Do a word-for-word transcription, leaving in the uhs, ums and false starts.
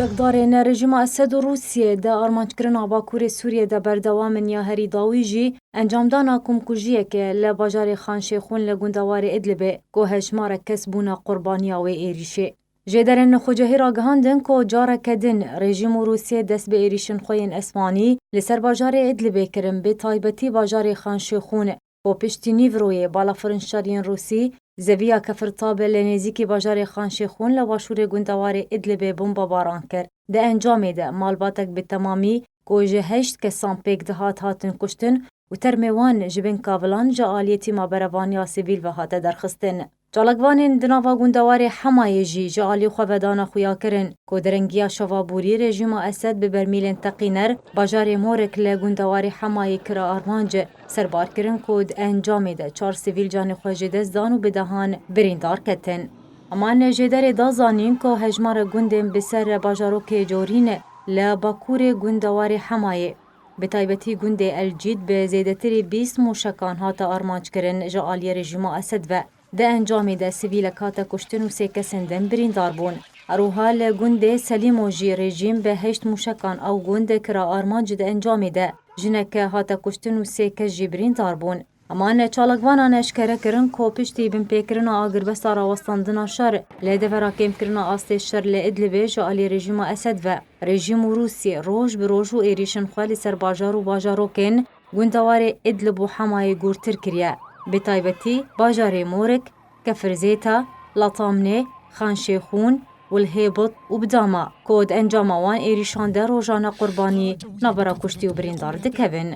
Çekdarên rejîma Esed û Rûsiyê di armanckirina Bakurê Sûriyê de berdewam in ya herî dawî jî encamdana komkujiyeke li bajarê Xan Şêxûn li gundewarê Idlibê ku hejmarek kes bûne qurbaniya wê êrîşê. Jêderên xwecihî ragihandin ku careke din rejîm û Rûsiyê dest bi êrîşên xwe yên esmanî li ser bajarê Idlibê kirin, bi taybetî bajarê Xan Şêxûn ku piştî nîvroyê balafirên şer yên Rûsî zeviya kefir tabe li nêzîkî bajarê Xan Şêxûn li başûrê gundewarê Idlibê bombebaran kir. Di encamê de malbatek bi temamî ku ji heşt kesan pêk dihat hatin kuştin û termê wan ji bin kavilan ji aliyê tîma berevaniya sivîl ve hate derxistin. Çalakvanên di nava gundewarê Hemayê jî ji alî xwe vedana xuya kirin ku di rengiya şeva borî rejîma Esed bi bermîlên teqîner bajarê Morik li gundewarê Hemayê kira armanc, serbar kirin ku di encamê de çar sivîl canê xwe ji dest dan û bi dehan birîndar ketin. Eman jêderê da zanîn ku hejmarek gundên bi ser bajarokê Corîn li bakurê gundewarê Hemayê, bi taybetî gundê El Cîd, bi zêdetirî bîst mûşekan hate armanc kirin ji aliyê rejîma Esed ve. Di encamê de sivîlek hate kuştin û sê kesên din birîndar bûn. Her wiha li gundê Selîmo jî rejîm bi heşt mûşekan ew gund kira armanc, di encamê de jineke hate kuştin û sê kes jî birîndar bûn. Eman çalakvanan eşkere kirin ku piştî binpêkirina agirbesta rawestandina şer li devera kêmkirina astê şer li Idlibê ji alî rejîma Esed ve, rejîm û Rûsiyê roj bi roj û êrîşên xwe li ser bajar û bajarokên gundewarê Idlib û Hemayê gûrtir kiriye. Bi taybetî bajarê Morik, Kefir Zêta, Latamnê, Xan Şêxûn, Wilhêbit û Bidama ku di encama wan êrîşan de rojane qurbanî navbera kuştî û birîndar dikevin.